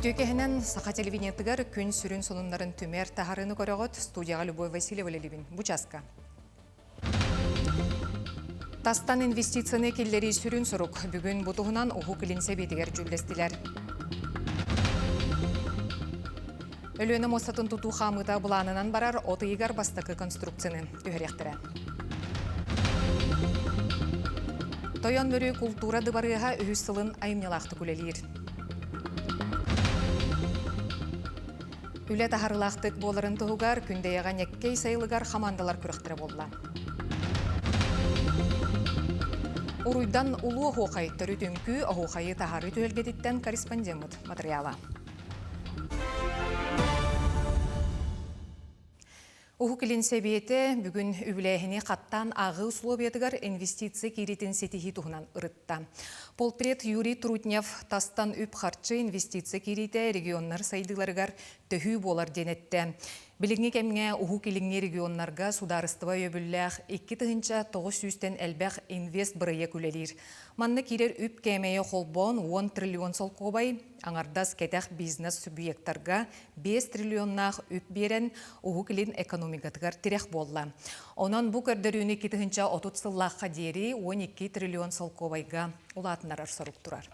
Үтүө кэһинэн Саха телевидениетыгар күн сүрүн сонуннарын түмэр таһарыыны көрөҕүт. Студияҕа Любовь Васильева үлэлиибин. Бу часка. Тастан инвестицияны киллэрии сүрүн сорук. Бүгүн бу туһунан Уһук Илин Сэбиэтигэр дьүүллэстилэр. Өлүөнэ муостатын тутуу хаамыыта былаанынан барар, от ыйыгар бастакы конструкцияны түһэриэхтэрэ. Тойон Мүрү култуура дыбарыаһа үһүс сылын айымньылаахтык үлэлиир. Үлэ таһарылаахтык буоларын туһугар Күндэйэҕэ Ньэккэй сайылыгар хамаандалар күрэхтэрэ буолла. Уруйдан улуу оһуохай төрүт үҥкүү оһуохайы таһаарыы түһүлгэтиттэн корреспондеммыт матырыйаала. Уһук Илин Сэбиэтэ бүгүн үбүлээһини хаттаан ааҕыы условиятыгар инвестиция киириитин ситиһии туһунан ырытта. Полпред Юрий Трутнев тастан үп-харчы инвестиция киириитэ регионнар сайдыыларыгар төһүү буолар диэн эттэ. Билиҥҥи кэмҥэ Уһук Илиҥҥи регионнарга судаарыстыба өйөбүллээх 2900-тэн элбэх инвест-бырайыак үлэлиир. Манна киирэр үп кээмэйэ холбоон 10 триллион солкуобай, аҥардас кэтэх бизнес субъектарга 5 триллионнаах үп биэрэн, Уһук Илин экономикатыгар тирэх буолла. Онон бу көрдөрүүнү 2030 сыллаахха диэри 12 триллион солкуобайга улаатыннарар сорук турар.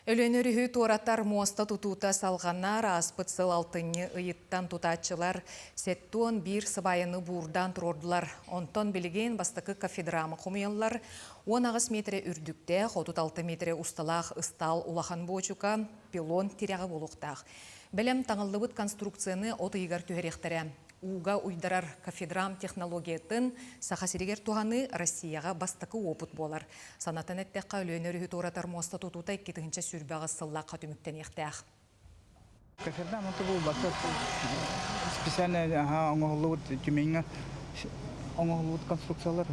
Өлүөнэ өрүһү туоратар муоста тутуута салҕанар, ааспыт сыл алтынньы ыйыттан тутааччылар 71 сыбаайаны буурдаан туруордулар. Онтон билигин бастакы кафедрама хомуйаллар. 18 миэтэрэ үрдүктээх, 36 миэтэрэ усталаах ыстаал улахан буочука, пилон тирэҕэ буолуохтаах. Бэлэм таҥыллыбыт конструкцияны от ыйыгар түһэриэхтэрэ. Ууга уйдарар кафедрам технологиятын Саха сиригэр туһаныы Россияҕа бастакы уопут буолар. Санатан эттэххэ, Өлүөнэ өрүһү туоратар муоста тутуута 2028 сыллаахха түмүктэниэхтээх. Кафедрам это буолбата специально оҥоһуллубут Тюменьҥа оҥоһуллубут конструкциялар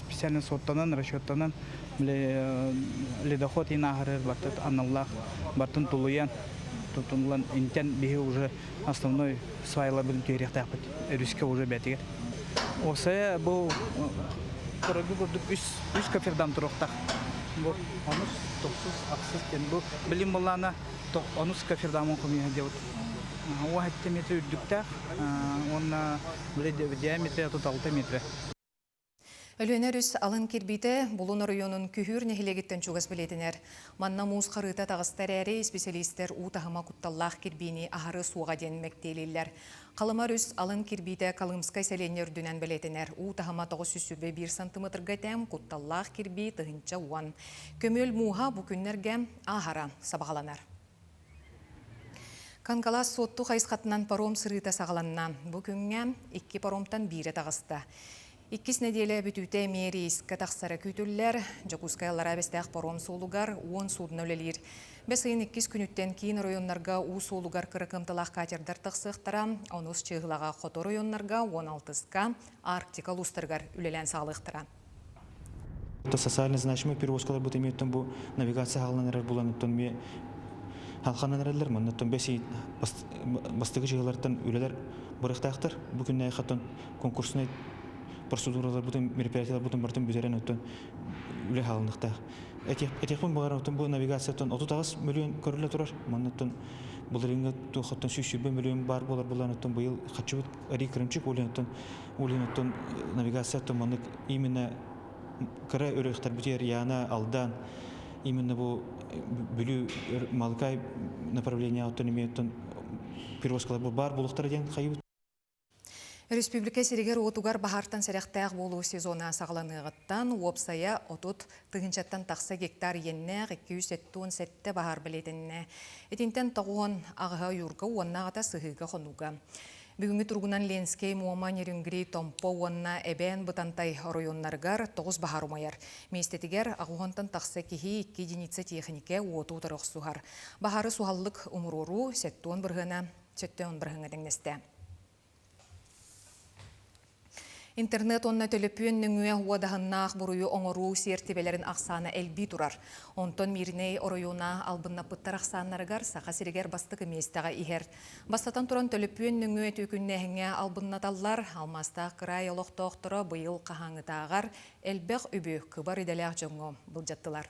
специально суоттанан, расчеттанан ледоход иин ааһарыгар бартын аналлаах бартын тулуйан тутуллан интэн биһи уже основной свайларбытын түһэриэхтээхпит өрүскэ уже бээтигэр. Уопсайа бу көрөргө курдук үс үс кофердам туруохтаах. Бу онус, тохсус, ахсыс диэн бу билим былаана онус кофердамын хомуйа диэбит. Уон 7 метр үрдүктээх уонна диаметрэ 36 метр. Өлүөнэ өрүс алын кирбиитэ Булун оройуонун Күһүүр нэһилиэгиттэн чугас бэлиэтэнэр. Манна муус харыыта таҕыста эрээри, исписэлиистэр уу таһыма кутталлаах кирбиини аһары суоҕа диэн мэктиэлииллэр. Халыма өрүс алын кирбиитэ Колымскай сэлиэнньэ үрдүнэн бэлиэтэнэр. Уу таһыма 921 сантыметрга тэм, кутталлаах кирбии 1010. Көмүөл мууһа бу күннэргэ ааһара сабаҕаланар. Кангалаас Суотту хайысхатынан паром сырыыта саҕаланна. Бу күҥҥэ икки паромтан биирэ таҕыста. Иккис нэдиэлэ бүтүүтэ эмиэ рейскэ тахсара күүтүллэр. Дьокуускай Аллараа Бэстээх паром суолугар 10 судно үлэлиир. Бэс ыйын иккис күнүттэн киин оройуоннарга уу суолугар кыра кыамталаах катердар тахсыахтара. Онус чыыһылаҕа хоту оройуоннарга, 16-ка Арктика улуустарыгар үлэлээн саҕалыахтара. Социально значимый перевозкалар бу эмиэттэн бу навигация хаалан эрэр булан оттон эмиэ халханан эрэллэр маннаттан бэс бастакы чыһылартан үлэлэр барыахтаахтар бу күннээхи хаттан конкурснай процедуралар бутун мероприятиялар бутун бартын бүтэрэн оттон үлэ хаалыныахтаах этиэхпин баҕарар оттон бу навигацияттан 38 миллион көрүллэ турар маннаттан былырыыҥҥы туохаттан 120 миллион баар буолар булан оттон быйыл хаччыбыт арий кырымчык улиноттан Улин оттон навигация оттон маннык именно кыра үрөхтөрбүтүгэр Яна Алдан именно бу Бүлүү Малыкай направление оттон эмиэ оттон перевозкалар бу баар буолуохтара диэн хайыбыт. Өрөспүүбүлүкэ сиригэр-уотугар баһаартан сэрэхтээх буолуу сезона саҕаланыаҕыттан уопсайа 30 тыһыынчаттан тахса гектар иэннээх 277 баһаар бэлиэтэннэ. Итинтэн тоҕуон аҕыһа ойуурга уонна аҕата сыһыыга-хонууга. Бүгүҥҥү туругунан Ленскэй, Муома, Нерюнгри, Томпо уонна Эбээн Бытантай оройуоннарыгар тоҕус баһаар умайар. Миэстэтигэр аҕыһонтон тахса киһи икки единица тиэхиньикэ уоту утары охсуһар. Баһаары суһаллык умуруоруу 70 бырыһыана 70 бырыһыаҥҥа тэҥнэстэ. Интернет уонна төлөпүөн нөҥүө уодаһыннаах буруйу оҥоруу сиэртибэлэрин ахсаана элбии турар. Онтон Мииринэй оройуона албыннаппыттар ахсааннарыгар Саха сиригэр бастакы миэстэҕэ иһэр. Бастатан туран төлөпүөн нөҥүө түөкүннээһиҥҥэ албыннаталлар. Алмаастаах кыраай олохтоохторо быйыл хаһааҥҥытааҕар элбэх үбү кыбар идэлээх дьоҥҥо былдьаттылар.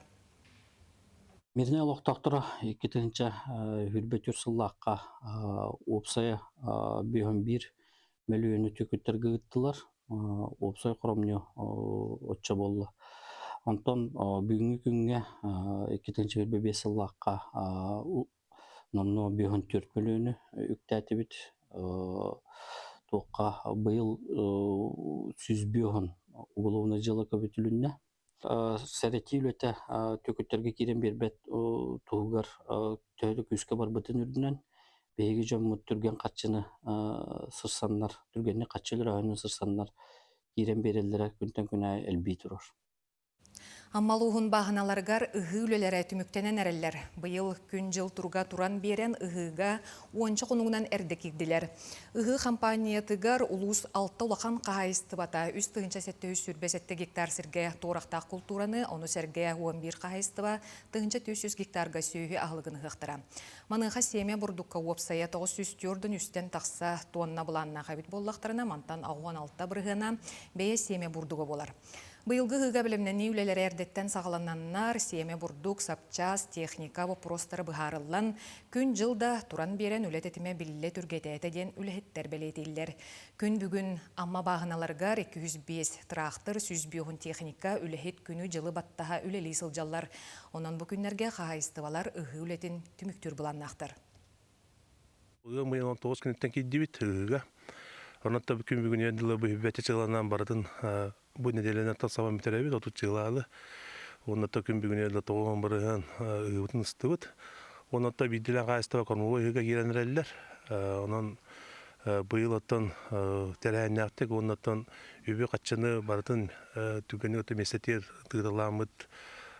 Мирнэй олохтоохторо 2024 сыллаахха уопсайа 51 мөлүйүөнү түөкүттэргэ ыыттылар. Уопсай хоромньу оччо буолла. Онтон бүгүҥҥү күҥҥэ 2025 сыллаахха номнуо 54 мөлүйүөнү үктээтибит. Туохха быйыл 105 уголовнай дьыала көбүтүлүннэ. Сэрэтии үлэтэ түөкүттэргэ киирэн биэрбэт туһугар төһө да күүскэ барбытын үрдүнэн биһиги дьоммут түргэн харчыны сырсаннар, түргэнник харчы өлөрөөһүнүн сырсаннар киирэн биэрэллэрэ күнтэн күн аайы элбии турар. Амма улууһун бааһыналарыгар ыһыы үлэлэрэ түмүктэнэн эрэллэр. Быйыл күн-дьыл туруга туран биэрэн ыһыыга уонча хонугунан эрдэ киирдилэр. Ыһыы хампаанньыйатыгар улуус алта улахан хаһаайыстыбата 3727 гектар сиргэ туорахтаах култуураны, ону сэргэ 11 хаһаайыстыба 1400 гектарга сүөһү аһылыгын ыһыахтара. Маныаха сиэмэ бурдукка уопсайа 904-үстэн тахса тонна былааннаах эбит буоллахтарына, мантан 16 бырыһыана бэйэ сиэмэ бурдуга буолар. Быйылгы ыһыыга бэлэмнэнии үлэлэрэ эрдэттэн саҕалананнар, сиэмэ бурдук, сапчаас, техника боппуруостара быһаарыллан, күн-дьыл да туран биэрэн үлэ тэтимэ биллэ түргэтээтэ диэн үлэһиттэр бэлиэтииллэр. Күн бүгүн Амма бааһыналарыгар 205 тыраахтыр, 105 техника үлэһит күнү-дьылы баттаһа үлэлии сылдьаллар. Онон бу күннэргэ хаһаайыстыбалар ыһыы үлэтин түмүктүүр былааннаахтар. Ыам ыйын 19 күнүттэн киирдибит ыһыыга. Онон та күн бүгүнүгэр дылы быһыбэти чыыланан барытын бу нэдиэлэнэн тахсабан бүтэрэбит, отут чыылаалы. Уонна та күн бүгүнүгэр дылы тоҕуһун барыһан ыһыыбытын ыстыбыт. Онон та биирдилээн хаһаайыстыба кормовой ыһыыга киирэн эрэллэр. Онон быйыл оттон тэрээһиннээхтик уонна оттон үбү-хаччыны барытын түгэни өтө миэстэтигэр тыыралааммыт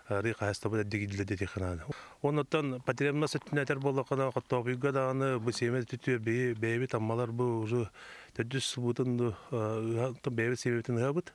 арыы хаһаайыстыбата дигиллэ диэххэ наада. Оннуттан потребность өттүнэн этэр буоллаххына, хотообуйга даҕаны бу сиэмэ түтүө биһи бэйэбит аммалар бу уже төрдүс субутун бэйэбит сиэмэбитин ыһабыт.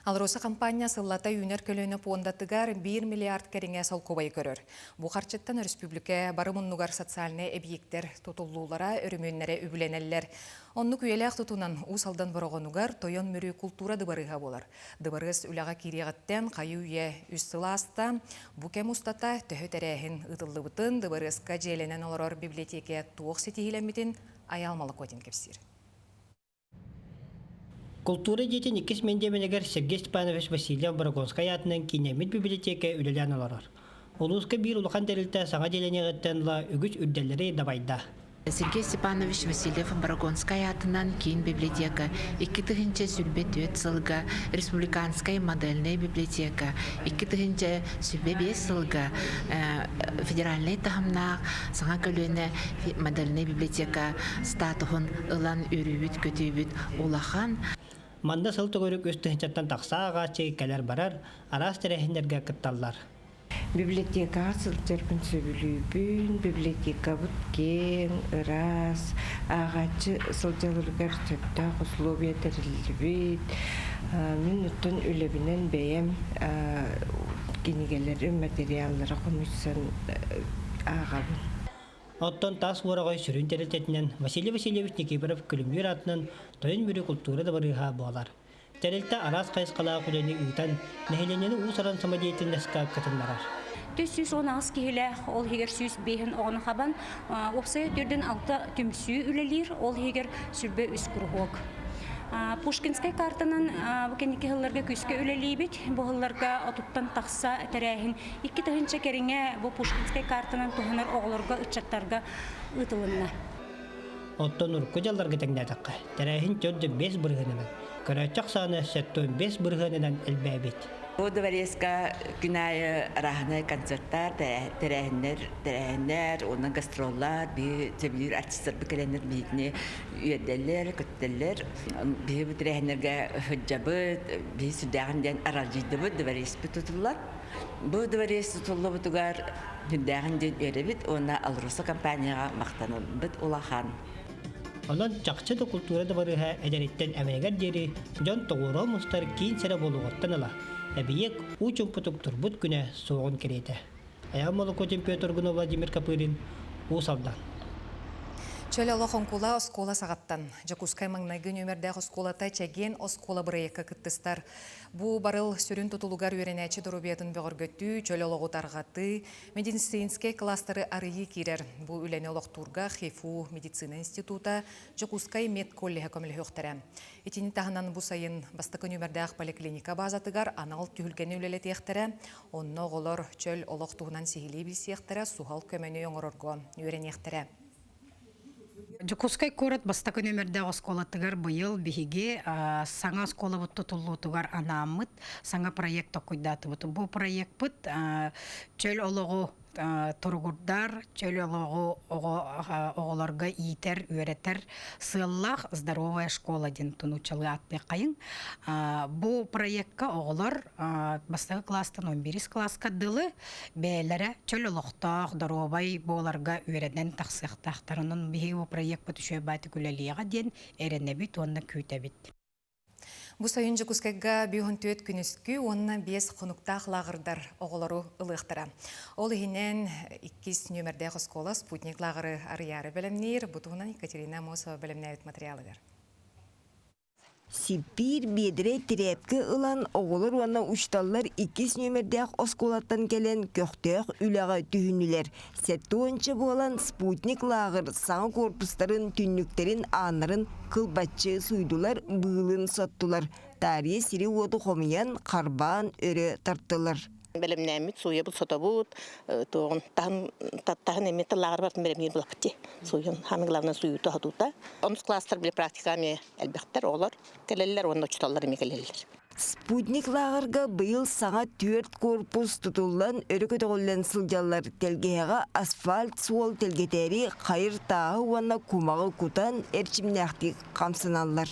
АЛРОСА компания сыллата үүнэр көлүөнэ пуондатыгар 1 миллиард кэриҥэ солкуобайы көрөр. Бу харчыттан өрөспүүбүлүкэ бары муннугар социальнай эбийиэктэр тутуллуулара, өрөмүөннэрэ үбүлэнэллэр. Оннук үйэлээх тутуунан Уус Алдан Бороҕонугар Тойон Мүрү култуура дыбарыаһа буолар. Дыбарыас үлэҕэ киириэҕиттэн хайыы-үйэ үс сыл ааста. Бу кэм устата төһө тэрээһин ыытыллыбытын, дыбарыаска дьиэлэнэн олорор библиотека туох ситиһиилэммитин Айаал Молокотин кэпсиир. Култуура дьиэтин иккис мэндиэмэнигэр Сергей Степанович Васильев Борогонскай аатынан кииннэммит библиотека үлэлээн олорор. Улууска биир улахан тэрилтэ саҥа дьиэлэниэҕиттэн ыла үгүс үрдэллэри дабайда. Сергей Степанович Васильев Борогонскай аатынан киин библиотека 2024 сылга Республиканскай модельнай библиотека 2025 сылга федеральнай таһымнаах саҥа көлүөнэ модельнай библиотека статуһун ылан үөрүүбүт-көтүүбүт улахан. Манна сыл төгүрүк үс тыһыынчаттан тахса ааҕааччы кэлэр-барар, араас тэрээһиннэргэ кытталлар. Библиотекаҕа сылдьарбын сөбүлүүбүн. Библиотекабыт киэҥ, ыраас, ааҕааччы сылдьалларыгар сөптөөх условия тэриллибит. Мин оттон үлэбинэн бэйэм кинигэлэри, материаллары хомуйсан ааҕабын. Оттон таас уораҕай сүрүн тэрилтэтинэн Василий Васильевич Никифоров Күлүмнүүр аатынан Тойон Мүрү култуура дыбарыаһа буолар. Тэрилтэ араас хайысхалаах үлэни ыытан, нэһилиэнньэни уус-уран самодеятельноска кытыннарар. 418 киһилээх, ол иһигэр 105 оҕону хабан, уопсайа 46 түмсүү үлэлиир, ол иһигэр 23 куруһуок. Пушкинскай картанан бу кэнники сылларга күүскэ үлэлиибит. Бу сылларга отуттан тахса тэрээһин 2000 кэриҥэ бу Пушкинскай картанан туһанар оҕолорго, ыччаттарга ыытылынна. Оттон урукку дьалларга тэҥнээтэххэ, тэрээһин 4,5 бырыһыанынан, көрөөччү ахсаана 75 бырыһыанынан элбээбит. Бу дворецка күн аайы арааһынай концерттар, тэрээһиннэр, тэрээһиннэр уонна гастроллар, биһи сөбүлүүр артистарбыт кэлэннэр биһигини үөрдэллэр, көтүтэллэр. Биһи бу тэрээһиннэргэ сылдьабыт, биһи сүрдээҕин диэн аралдьыйдыбыт, дворецпит тутуллар. Бу дворец тутуллубутугар сүрдээҕин диэн үөрэбит уонна АЛРОСА компанияҕа махтанабыт улахан. Онон чахчы да култуура дыбарыаһа эдэриттэн эмэнигэр диэри дьон тоҕуоруһа мустар киин сирэ буолуоҕуттан ыла, эбийиэк уу чуумпутук турбут күнэ суоҕун кэриэтэ. Айаан Молокотин Петр Гунов Владимир Копырин, Уус Алдан. Чөл олох оҥкула оскуола саҕаттан. Дьокуускай маҥнайгы нүөмэрдээх оскуолата Чэгиэн оскуола бырайыакка кыттыстар. Бу барыл сүрүн тутулугар үөрэнээччи доруобуйатын бөҕөргөтүү, чөл олоҕу тарҕатыы, медицинскэй кластеры арыйыы киирэр. Бу үлэни олохтуурга ХИФУ медицина института, Дьокуускай медколлеһа көмөлөһүөхтэрэ. Итини таһынан бу сайын бастакы нүөмэрдээх поликлиника базатыгар анал түһүлгэни үлэлэтиэхтэрэ. Онно оҕолор чөл олох туһунан сиһилии билсиэхтэрэ, суһал көмөнү оҥорорго үөрэниэхтэрэ. Дьокуускай куорат бастакы нүөмэрдээх оскуолатыгар быйыл биһиги саҥа оскуолабыт тутуллуутугар анааммыт саҥа проект толкуйдаатыбыт. Бу проекпыт чөл олоҕу туругурдар, чөл олоҕу оҕолорго иитэр, үөрэтэр сыаллаах «Здоровая школа» диэн нууччалыы ааттыаххайыҥ. Бу проекка оҕолор бастакы класстан 11 класска дылы бэйэлэрэ чөл олохтоох, доруобай буоларга үөрэнэн тахсыахтаахтар. Онон биһиги бу проекпыт үчүгэй баайтык үлэлиэҕэ диэн эрэнэбит уонна күүтэбит. Бу сайын Дьокуускайга 54 күнүскү уонна 5 хонуктаах лааҕырдар оҕолору ылыахтара. Ол иһинэн иккис нүөмэрдээх оскуола спутник лааҕыры арыйаары бэлэмниир. Бу туһунан Екатерина Амосова бэлэмнээбит матырыйаалыгар. Сиппиир биэдэрэ тирээпкэ ылан, оҕолор уонна учууталлар иккис нүөмэрдээх оскуолаттан кэлэн көхтөөх үлэҕэ түһүннүлэр. Сэттэ буолан «Спутник» лааҕыр саҥа корпустарын, түннүктэрин, ааннарын кылбаччы сууйдулар, быылын соттулар. Таарыйа сири-уоту хомуйан, харбаан өрө тартылар. Бэлэмнээммит сууйабыт сотобут, туоҕун таһын таһын эмиэ тыллааҕар бартын бэлэмниир булаппыт дии. Сууйан, самое главное сууйуута сотуута. Онус класстар били практика эмиэ элбэхтэр, оҕолор кэлэллэр уонна учууталлар эмиэ кэлэллэр. Спутник лааҕырга быйыл саҥа түөрт корпус тутуллан өрө көтөҕүллэн сылдьаллар. Тэлгэһэҕэ асфальт суол тэлгэтээри хайыр тааһы уонна кумаҕы кутан эрчимнээхтик хамсаналлар.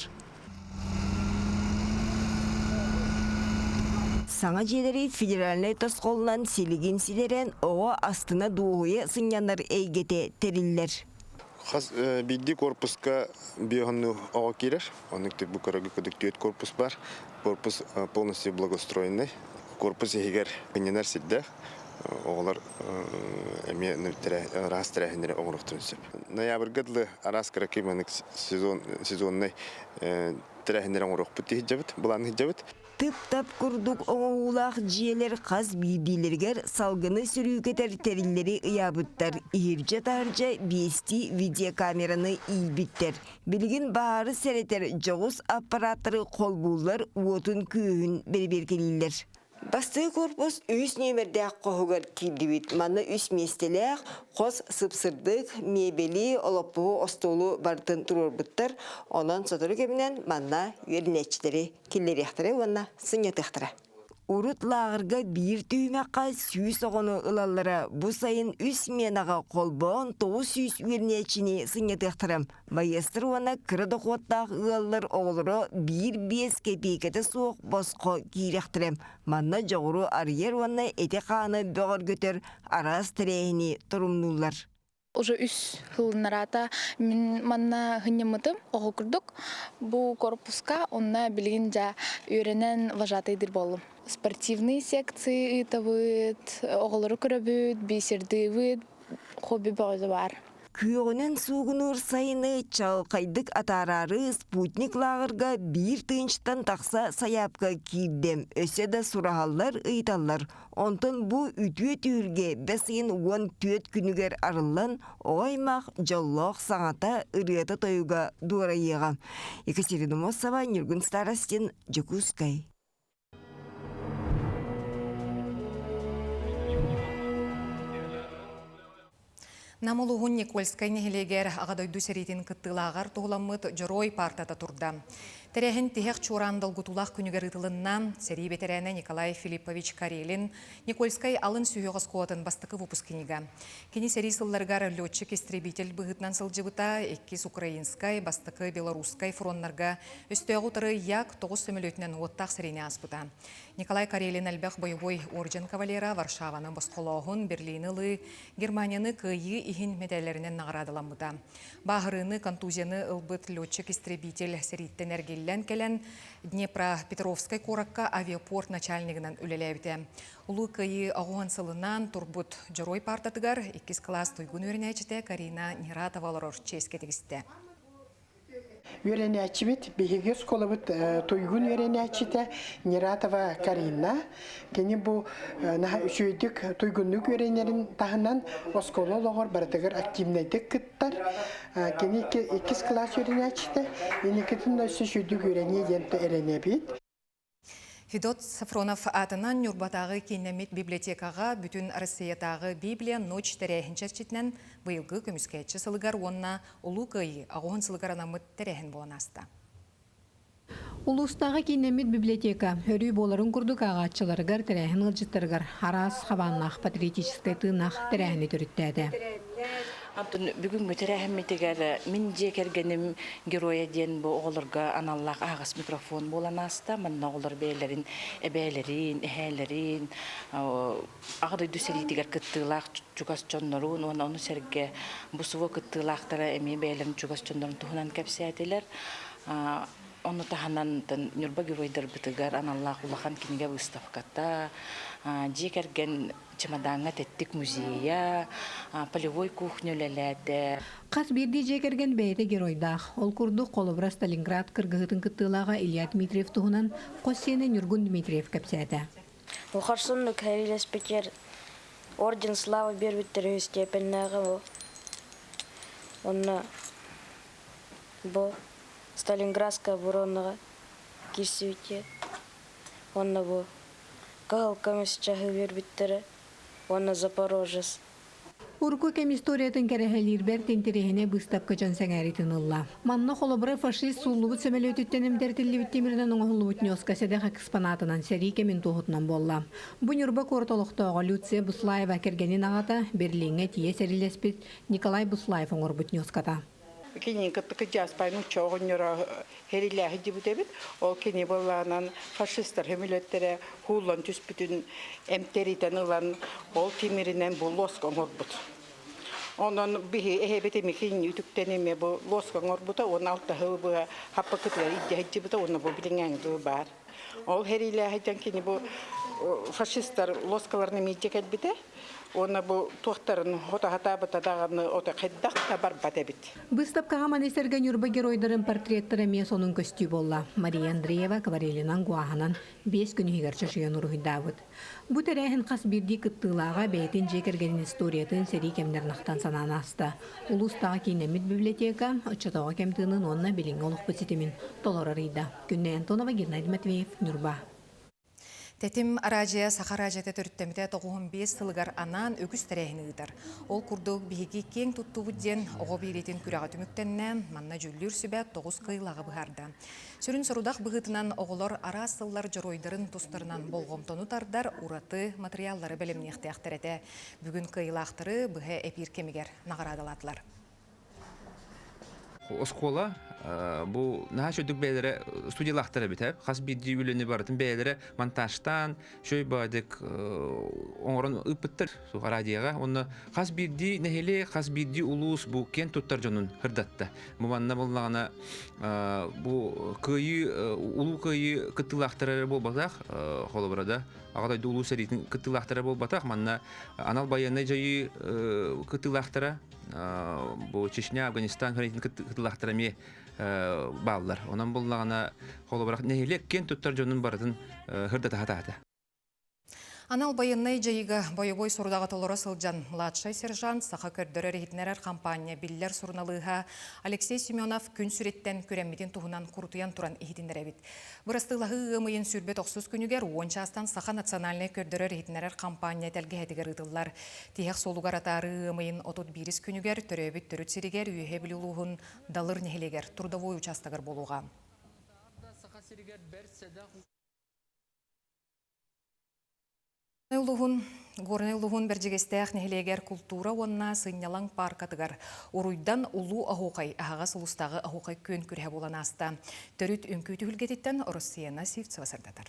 Саҥа дьиэлэри федеральнай тосхолунан силигин ситэрэн, оҕо астына дуоһуйа сынньанар эйгэтэ тэриллэр. Хас биирдии корпуска биоһонну оҕо киирэр. Оннук бу көрөгү кудук түөрт корпус бар. Корпус полностью благоустроенный. Корпус иһигэр сынньанар сирдээх. Оҕолор эмиэ араас тэрээһиннэри оҥоруохтарын сөп. Ноябрьга дылы араас кыракый маннык сезон сезоннай тэрээһиннэри оҥоруохпут дии сылдьабыт, былаан сылдьабыт. Тып-тап курдук оҥоһуулаах дьиэлэр хас биирдиилэригэр салгыны сөрүүкэтэр тэриллэри ыйаабыттар, иһирдьэ-таһырдьа биэстии видеокамераны иилбиттэр. Билигин баһаары сэрэтэр дьоҕус аппарааттары холбууллар, уотун-күүһүн бэрэбиэркэлииллэр. Бастакы корпус үс нүөмэрдээх хоһугар киирдибит. Манна үс миэстэлээх хос сып-сырдык, миэбэли, олоппоһу, остуолу барытын туруорбуттар. Онон сотору кэминэн манна үөрэнээччилэри киллэриэхтэрэ уонна сынньатыахтара. Урут лааҕырга биир түһүмэххэ 100 оҕону ылаллара. Бу сайын үс сменаҕа холбоон 900 үөрэнээччини сынньатыахтара. Байыастар уонна кыра дохуоттаах ыаллар оҕолоро биир-биэс кэпиэйкэтэ суох босхо киирэхтэрэ. Манна дьоҕуру арыйар уонна эти-хааны бөҕөргөтөр араас тэрээһини торумнууллар. Уже үс сылыннараата мин манна хынньаммытым оҕо курдук. Бу корпуска онно билигин дьа үөрэнэн вожатыйдыр буоллум. Спортивные секции ыытабыт, оҕолору көрөбүт, бисердыыбыт, хобби бөҕөтө баар. Күөҕүнэн суугунуур сайыны чаҕылхайдык атаараары спутник лааҕырга биир тыһыынчаттан тахса сайаапка киирдэ. Өссө да сураһаллар, ыйыталлар. Онтон бу үтүө түһүлгэ бэс ыйын 14 күнүгэр арыллан, оҕо аймах дьоллоох саҥата, ырыата-тойуга дуорайыаҕа. Екатерина Мосова, Ньургун Старостин, Дьокуускай. Нам улууһун Никольскай нэһилиэгэр Аҕа дойду сэриитин кыттыылааҕар туһуламмыт Дьоруой паартата турда. Тэрээһин тиһэх чуораан долгутуулаах күнүгэр ыытылынна. Сэрии бэтэрээнэ Николай Филиппович Карелин Никольскай алын сүһүөх оскуолатын бастакы выпускнига. Кини сэрии сылларыгар летчик-истребитель быһыытынан сылдьыбыта, иккис Украинскай, бастакы Белорусскай фроннарга өстөөҕү утары Як-9 сөмөлүөтүнэн уоттаах сэриини ааспыта. Николай Карелин элбэх бойобуой орден кавалера Варшаваны босхолооһун, Берлини ылыы, Германияны кыайыы иһин мэдээллэринэн наҕараадаламмыта. Бааһырыыны, контузияны ылбыт летчик-истребитель сэрииттэн эргиллэн эргиллэн кэлэн Днепропетровскай куоракка авиапорт начальнигынан үлэлээбитэ. Улуу Кыайыы оҕуһун сылынан турбут Дьоруой паартатыгар иккис кылаас туйгун үөрэнээччитэ Карина Нератова олорор чиэскэ тигистэ. Үөрэнээччибит биһиги оскуолабыт туйгун үөрэнээччитэ Нератова Карина. Кини бу наһаа үчүгэйдик туйгуннук үөрэнэрин таһынан оскуола олоҕор барытыгар активнайдык кыттар. Кини иккис кылаас үөрэнээччитэ. Инникитин да өссө үчүгэйдик үөрэниэ диэн эрэнэбит. Федот Сафронов аатынан Ньурбатааҕы кииннэммит библиотекаҕа бүтүн Россиятааҕы Библия ночь тэрээһин чэрчитинэн быйылгы көмүскээччи сылыгар уонна Улуу Кыайыы аҕыһын сылыгар анаммыт тэрээһин буолан ааста. Улуустааҕы кииннэммит библиотека өрүү буоларын курдук ааҕааччыларыгар, тэрээһин ыалдьыттарыгар араас хабааннаах патриотическай тыыннаах тэрээһини төрүттээтэ. Антон бүгүҥҥү тэрээһиммитигэр мин дьиэ кэргэним геройа диэн бу оҕолорго аналлаах аһаҕас микрофон буолан ааста. Манна оҕолор бэйэлэрин эбээлэрин, эһээлэрин, Аҕа дойду сэриитигэр кыттыылаах чугас дьоннорун уонна ону сэргэ бу СВО кыттыылаахтара эмиэ бэйэлэрин чугас дьоннорун туһунан кэпсээтилэр. Ону таһынан Ньурба геройдарбытыгар аналлаах улахан кинигэ выставката, дьиэ кэргэн чемодаҥҥа тэттик музейа, полевой кухня үлэлээтэ. Хас биирдии дьиэ кэргэн бэйэтэ геройдаах. Ол курдук, холобура, Сталинград кыргыһыытын кыттыылааҕа Илья Дмитриев туһунан хос сиэнэ Ньургун Дмитриев кэпсээтэ. Хорсуннук сэриилэспитигэр орден славы биэрбиттэр үһүс степеннээҕи бу. Онно бу Сталинградская оборонаҕа киирсибитигэр уонна бу Кыһыл көмүс чаһы үөрбүттэрэ уонна Запорожец. Урукку кэм историятын кэрэһэлиир бэрт интэриэһинэй быыстапка дьон сэҥээриитин ылла. Манна холобура фашист сууллубут сөмөлүөтүттэн эмтэртиллибит тимиринэн оҥоһуллубут ньуоска сэдэх экспонатынан сэрии кэмин туоһутунан буолла. Бу Ньурба куорат олохтооҕо Люция Буслаева кэргэнин аҕата Берлиҥҥэ тиийэ сэриилэспит Николай Буслаев оҥорбут ньуоската. Кинини кытта кыдьааспайын учча оҕонньоро хэрилээһи дибит эбит. Ол кини былаанан фашистар хөмүлөттэрэ хууллан түспүтүн эмтэритэн ылан ол тимиринэн бу лоска оҥорбут. Онон биһи эһэбит эми кинини үтүктэн эми бу лоска оҥорбута уонна алтаһы быһа хаппакытыгар илдьэ сылдьыбыта уонна бу билиҥҥээҥи баар. Ол хэриилээһи кини бу фашистар лоскаларын эмиэ кэлбитэ. Уонна бу туохтарын хото хатаабыта даҕаны ото хайдах да барбат эбит. Быыстапкаҕа маны сэргэ Ньурба геройдарын портреттара эмиэ сонун көстүү буолла. Мария Андреева акварелинан гуаһынан биэс күн иһигэр чочуйан уруһуйдаабыт. Бу тэрээһин хас биирдии кыттыылааҕа бэйэтин дьиэ кэргэнин историятын сэрии кэмнэрин ахтан санаан ааста. Улуустааҕы кииннэммит библиотека оччотооҕу кэм тыынын уонна билиҥҥи олохпут ситимин толорор ыйда. Күннэй Антонова, Геннадий Матвеев, Ньурба. Тэтим араадьыйа Саха араадьыйата төрүттэммитэ 95 сылыгар анаан үгүс тэрээһини ыытар. Ол курдук, биһиги киэҥ туттубут диэн оҕо биэриитин күрэҕэ түмүктэннэ, манна дьүүллүүр сүбэ тоҕус кыайыылааҕы быһаарда. Сүрүн сорудах быһыытынан оҕолор араас сыллар дьоруойдарын тустарынан болҕомтону тардар ураты матырыйааллары бэлэмниэхтээхтэр этэ. Бүгүн кыайыылаахтары быһа эпиир кэмигэр наҕараадалаатылар. Оскуола бу наһаа үчүгдүк бэйэлэрэ студиялаахтар эбит ээ. Хас биирдии үлэни барытын бэйэлэрэ монтажтаан, үчүгэй баҕайытык оҥорон ыыппыттар радиоҕа. Уонна хас биирдии нэһилиэк, хас биирдии улуус бу киэн туттар дьонун сырдатта. Бу манна буоллаҕына бу кыайыы, улуу кыайыы кыттыылаахтара эрэ буолбатах, холобура да, Аҕа дойду улуу сэриитин кыттыылаахтара буолбатах, манна анал байыаннай дьайыы кыттыылаахтара бу Чечня, Афганистан сэриитин кыттыылаахтара эмиэ бааллар. Онон буллаҕына холобура нэһилиэк киэн туттар дьонун барытын сырдата сатаата. Анал байыаннай дьайыыга бойобуой сорудаҕы толоро сылдьан младшай сержант саха көрдөрөр-иһитиннэрэр хампаанньа биллэр суруналыыһа Алексей Семенов күн сүриттэн күрэммитин туһунан курутуйан туран иһитиннэрэбит. Бырастыылаһыы ыам ыйын сүүрбэ тохсус күнүгэр уон чаастан Саха национальнай көрдөрөр-иһитиннэрэр хампаанньа тэлгэһэтигэр ыытыллар. Тиһэх суолугар атаарыы ыам ыйын 31 күнүгэр төрөөбүт төрүт сиригэр Үөһээ Бүлүү улууһун Далыр нэһилиэгэр трудовой учаастагар буолуоҕа. Улууһун Горнай улууһун Бэрдьигэстээх нэһилиэгэр култуура уонна сынньалаҥ пааркатыгар Уруйдан Улуу Оһуохай аһаҕас улуустааҕы оһуохай күөн күрэһэ буолан ааста. Төрүт үҥкүү түһүлгэтиттэн Россияна Сивцева сырдатар.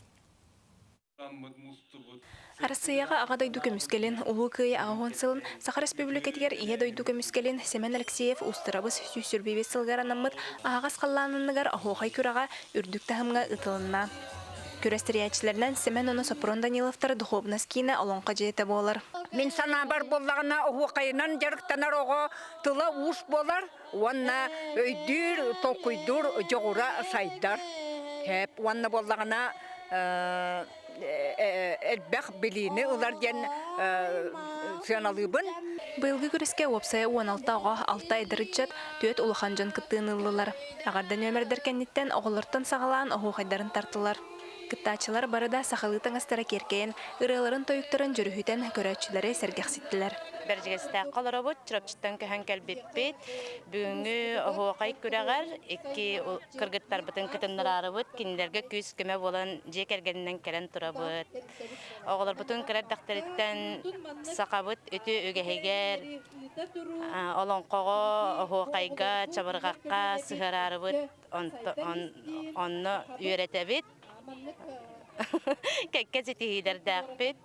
Арассыыйаҕа Аҕа дойду көмүскэлин, Улуу Кыайыы 80 сылын, Саха Республикатыгар Ийэ дойду көмүскэлин Сэмэн Алексеев Уустарабыс 125 сылыгар анаммыт аһаҕас халлаан анныгар оһуохай күрэҕэ үрдүк таһымҥа ыытылынна. Күрэс тэрийээччилэринэн Сэмэн уонна Сопрун Даниловтар духуобунас киинэ Олоҥхо дьиэтэ буолар. Мин санаабар буоллаҕына оһуохайынан дьарыктанар оҕо тыла уус буолар уонна өйдүүр, толкуйдуур дьоҕура сайдар. Уонна буоллаҕына элбэх билиини ылар диэн сыаналыыбын. Быйылгы күрэскэ уопсайа 16 оҕо, 6 эдэр ыччат, 4 улахан дьон кыттыыны ыллылар. Эҕэрдэ нүөмэрдэр кэнниттэн оҕолортон саҕалаан оһуохайдарын тартылар. Кыттааччылар бары да сахалыы таҥастара киэркэйэн, ырыаларын-тойуктарын дьүрүһүтэн көрөөччүлэри сэргэхситтилэр. Бэрдьигэстээххэ олоробут, Чурапчыттан көһөн кэлбиппит. Бүгүҥҥү оһуохай күрэҕэр икки кыргыттарбытын кытыннараарыбыт, кинилэргэ күүс-көмө буолан дьиэ кэргэнинэн кэлэн турабыт. Оҕолорбутун кыра эрдэхтэриттэн сахабыт үтүө үгэһигэр, олоҥхоҕо, оһуохайга, чабырҕахха сыһыараарыбыт, онно үөрэтэбит. Кэккэ ситиһиилэрдээхпит.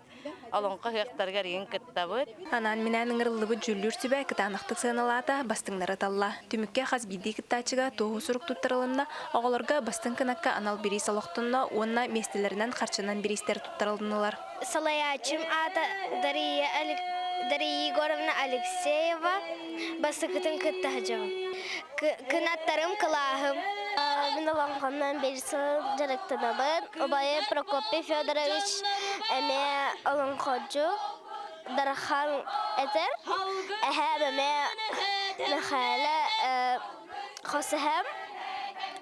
Олоҥхо ыһыахтарыгар игин кыттабыт. Анаан-минээн ыҥырыллыбыт дьүүллүүр сүбэ кытаанахтык сыаналаата, бастыҥнары талла. Түмүккэ хас биирдии кыттааччыга туоһу сурук туттарылынна, оҕолорго бастыҥ кынакка анал бириис олохтонно уонна миэстэлэринэн харчынан бириистэр туттарылыннылар. Салайааччым аата Дария, Дария Егоровна Алексеева бастакытын кытта сылдьабын. Кынаттарым кылааһым. Мин олоҥхоннон биир сыл дьарыктанабын. Убайым Прокопий Федорович эмиэ олоҥходьу Дархан этэр. Эһээм эмиэ Мэхээлэ хос эһээм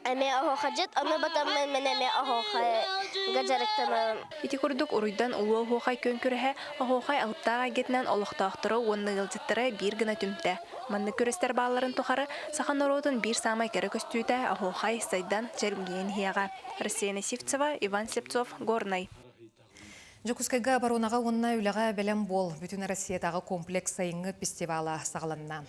эмиэ оһуохадьыт. Ону батаммын мин эмиэ оһуохайга дьарыктанабын. Ити курдук уруйдан улуу оһуохай күөн күрэһэ оһуохай алыптаах эйгэтинэн олохтоохтору уонна ыалдьыттары биир гына түмтэ. Маннык күрэстэр баалларын тухары саха норуотун биир саамай кэрэ көстүүтэ оһуохай сайдан чэлгийэн иһиэҕэ. Рассеяна Сивцева, Иван Слепцов, Горнай. Дьокуускайга оборонаҕа уонна үлэҕэ бэлэм буол Бүтүн Россиятааҕы комплекс сайыҥҥы фестивала саҕаланна.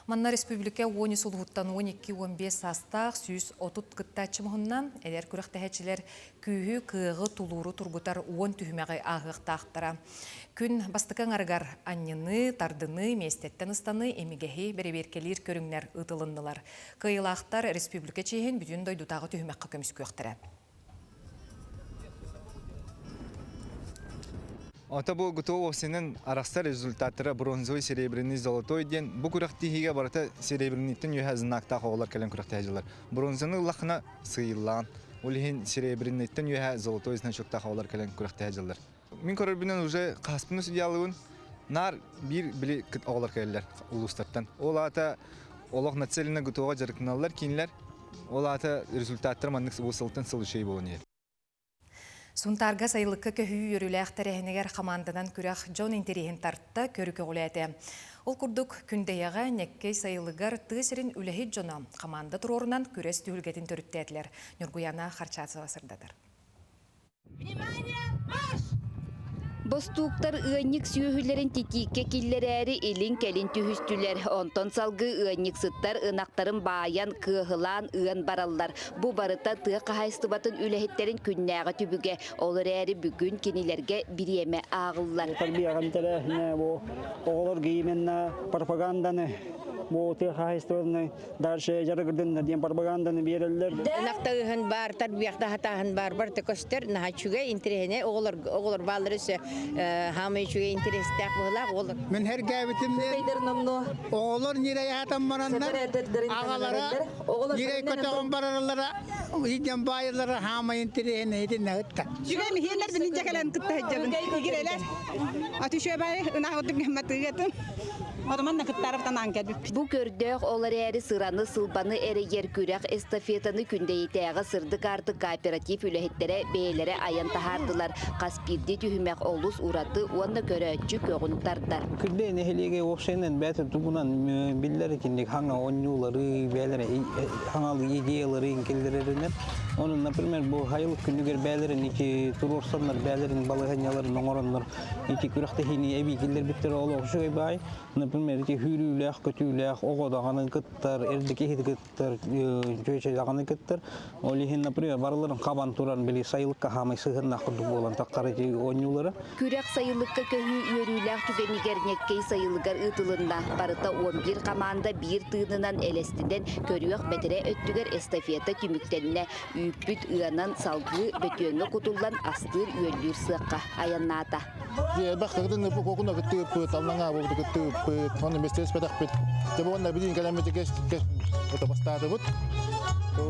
Манна республика 13 улууһуттан 12-15 саастаах 130 кыттааччы муһунна. Эдэр күрэхтэһээччилэр күүһү, кыаҕы, тулууру тургутар уон түһүмэҕи ааһыахтаахтара. Күн бастакы аҥарыгар анньыныы, тардыныы, миэстэттэн ыстаныы, имигэһи бэрэбиэркэлиир көрүҥнэр ыытылыннылар. Кыайыылаахтар республика чиэһин бүтүн дойдутааҕы түһүмэххэ көмүскүөхтэрэ. Ото бу ГТО офсинын арахсар результаттара бронзовый, серебряный, золотой диэн бу күрэхтэһиигэ барыта серебряныйтан үөһэ знактаах оҕолор кэлэн күрэхтэһэллэр. Бронзаны ыллаххына сыыйыллаан. Ол иһин серебряныйтан үөһэ золотой значоктаах оҕолор кэлэн күрэхтэһэллэр. Мин көрөрбүнэн уже хаспын судьялыбын наар биир били оҕолор кэлэллэр улуустартан. Ол аата олох нацеленно ГТО-ҕа дьарыктаналлар кинилэр. Ол аата результаттар маннык сылтан сыл үчүгэй буолан иһэр. Сунтаарга сайылыкка көһүү үөрүүлээх тэрээһинигэр хамаанданан күрэх дьон интэриэһин тарта, көрү көҕүлээтэ. Ол курдук, Күндэйэҕэ Ньэккэй сайылыгар тыа сирин үлэһит дьоно хамаанда туруорунан күрэс түһүлгэтин төрүттээтилэр. Ньургуяна Харчацева сырдатар. Внимание, марш! Бостууктар ыанньык сүөһүлэрин титииккэ киллэрээри илин-кэлин түһүстүлэр. Онтон салгыы ыанньыксыттар ынахтарын баайан, кыаһылаан ыан бараллар. Бу барыта тыа хаһаайыстыбатын үлэһиттэрин күннээҕи түбүгэ. Ол эрээри бүгүн кинилэргэ бириэмэ ааҕыллар. Тарбиягын тэрээһинэ бу оҕолорго именно пропаганданы бу тыа хаһаайыстыбатын дальше дьарыгырдыннар диэн пропаганданы биэрэллэр. Ынахтаыһын баар, тарбиахтаһатааһын баар барыта көстөр, наһаа үчүгэй, интэриэһинэй оҕолор оҕолор бааллар өссө хаамай үчүгэй интэриэстээх быһылаах оҕолор. Мин һэргээбитим оҕолор ньирэй аһатан бараннар аҕалара ньирэй көтөҕөн бараралара иден баайылара хаамай интэриэһинэй итиннэ ытта. Үчүгэй миһиэннэр бинин дьэ кэлэн кытта сылдьабын. Игирэлэр. Аты үчүгэй баайы ынах ордук гымматыгатын. Одуман кыттарыптан аан кэлбиппит. Бу көрдөөх ол эрээри сыраны-сылбаны эрэйэр күрэх эстафетаны Күндэйитээҕи Сырдык аартык кооператив үлэһиттэрэ бэйэлэрэ айан таһаардылар. Хас биирдии түһүмэх олус ураты уонна көрөөччү көҕүн тардар. Күндэйи нэһилиэгэ уопсайынан бэйэтэ тугунан биллэр итинник хаҥа оонньуулары, бэйэлэрэ хаҥалыы идеялары киллэрэринэн. Онон, например, бу хайылык күнүгэр бэйэлэрин ити туруорсаннар, бэйэлэрин балаһыанньаларын оҥороннор ити күрэхтэһиини эбии киллэрбиттэрэ олох үчүгэй баай. Например, ити хүүрүүлээх, көтүүлээх оҕо даҕаны кыттар, эрдэ киһи кыттар, чүөчэ даҕаны кыттар. Ол иһин, например, барыларын хабан туран били сайылыкка хаамай сыһыннаах курдук буолан таххар ити оонньуулара. Күрэх сайылыкка көһүү үөрүүлээх түгэнигэр Ньэккэй сайылыгар ыытылынна. Барыта 11 хамаанда биир тыынынан элэстинэн көрүөх бэтэрээ өттүгэр эстафета түмүктэннэ. Үүппүт ыанан салгыы бөтүөҥҥэ кутуллан астыыр-үөллүүр сыахха айаннаата. Элбэх кытын кокуна кыттыыппыт, аллаҥаа буолбут кыттыыппыт, онно местеспэтэхпит. Дьэ уонна билин кэлэммит бастаатыбыт.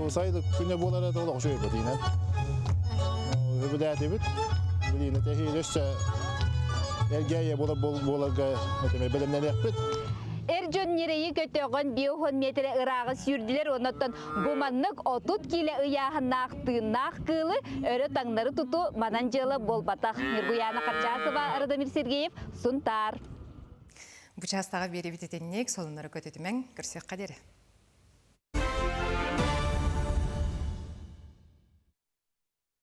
Сайылык күнэ буолара олох үчүгэй бэтиинэн. Үбүлээтибит. Билин этэһиил өссө эргээйэ буолар буоларга бэлэмнэниэхпит. Эр дьон ньирэйи көтөҕөн 50 метрэ ырааҕы сүүрдүлэр, оннуттан Бу маннык 30 киилэ ыйааһыннаах тыыннаах кыылы өрө таҥнары тутуу манан дьыала буолбатах. Ньургуйаана Харчасова, Радомир Сергеев, Сунтаар. Бу чаастаҕа биэрэбит итинник, сонуннары көтүтүмэҥ, көрсүөххэ диэри.